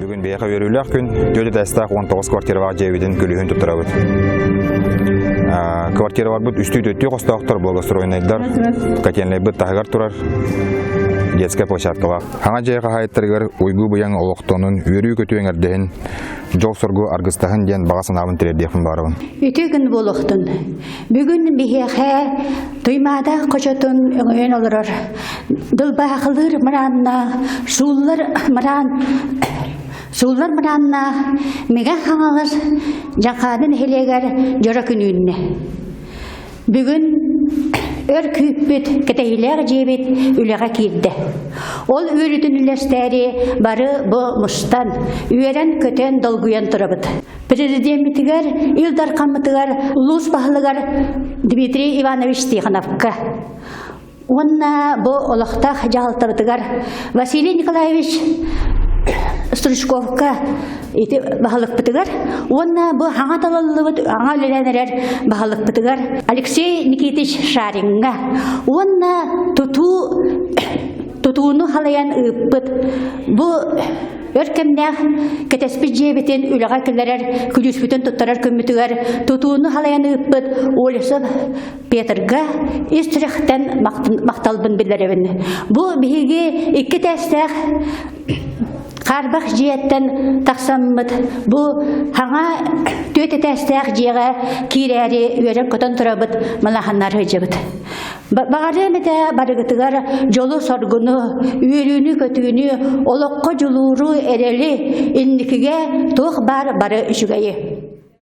Бүгүн биһиэхэ үөрүүлээх күн, 4 этээстээх 19 квартиралаах дьиэбитин күлүүһүн туттарабыт. Квартираларбыт үстүү төртүү хостоохтор, благоустроеннайдар, котельнайбыт таһыгар турар детскай площадкалаах. Хаҥа дьиэ хаһаайыттарыгар уйгу-быйаҥ олохтонун, үөрүү-көтүү эҥэрдэһин, дьол-соргу аргыстаһын диэн баҕа санаабын тириэрдиэхпин баҕарабын. Үтүө күн буолуохтун. Бүгүн биһиэхэ Туймаада хочотун өҥөйөн олорор Дылбаахылыыр мырааннаах, сууллар мыраан сууллар мырааннаах Мэҥэ Хаҥалас Дьаҥхаады нэһилиэгэр дьоро күн үүннэ. Бүгүн өр күүппүт кэтэһиилээх дьиэбит үлэҕэ киирдэ. Ол үөрүүтүн үллэстээри бары бу мустан, үөрэн-көтөн, долгуйан турабыт. Президеммитигэр, Ил Дархаммытыгар, улуус баһылыгар Дмитрий Иванович Тихоновка уонна бу олохтоох дьаһалтабытыгар Василий Николаевич Стручковка ити баһылыкпытыгар уонна бу хаҥа талыллыбыт аҥа үлэлээн эрэр баһылыкпытыгар Алексей Никитич Шариҥҥа уонна тутуу тутууну халайан ыыппыт бу Өр кэмнээх кэтэспит дьиэбитин үлэҕэ киллэрэр күлүүспүтүн туттарар күммүтүгэр тутууну халайан ыыппыт Олесов Петрга ис сүрэхтэн махталбын биллэрэбин. Бу биһиги икки тээстээх хаарбах дьиэттэн тахсаммыт бу хаҥа түөрт этээстээх дьиэҕэ киирээри үөрэн-көтөн турабыт малаһаннар сылдьабыт. Баҕарыам этэ барыгытыгар дьолу-соргуну, үөрүүнү-көтүүнү, олоххо дьулууру, эрэли, инникигэ туох баар бары үчүгэйи.